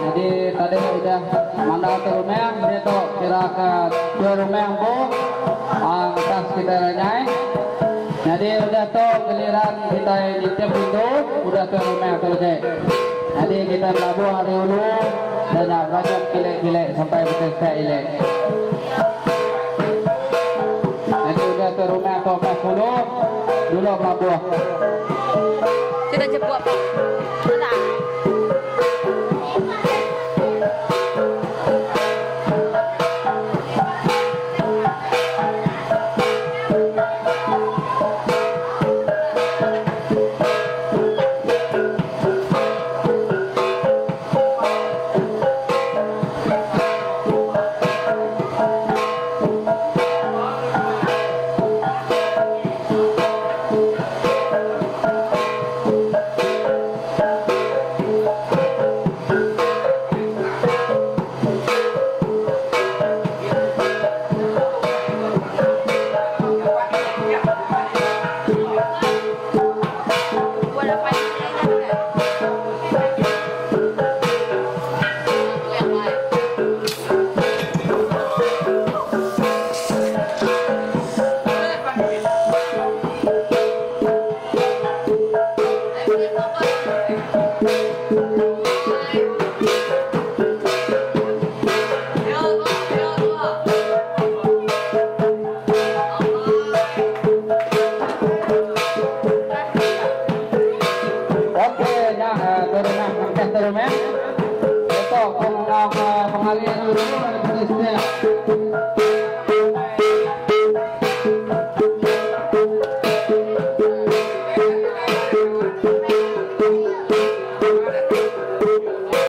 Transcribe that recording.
Nyadi tadi udah mandau tu rumah diatu kira ke tuai rumah empu ngetas kitai ranyai. Nyadi udah tu giliran kitai nitih pintu udah tuai rumah tu legi. Nyadi kitai belabuh ari ulu dan nya berajut kilik-kilik sampai betai setak ilik. Nyadi udah tuai rumah tu meh kulu dulu belabuh. Sida jebuk pa. Okey nya tu rumah ngengkah tu rumah. Diatu aku ngangau ke pengali dulu ari Presiden.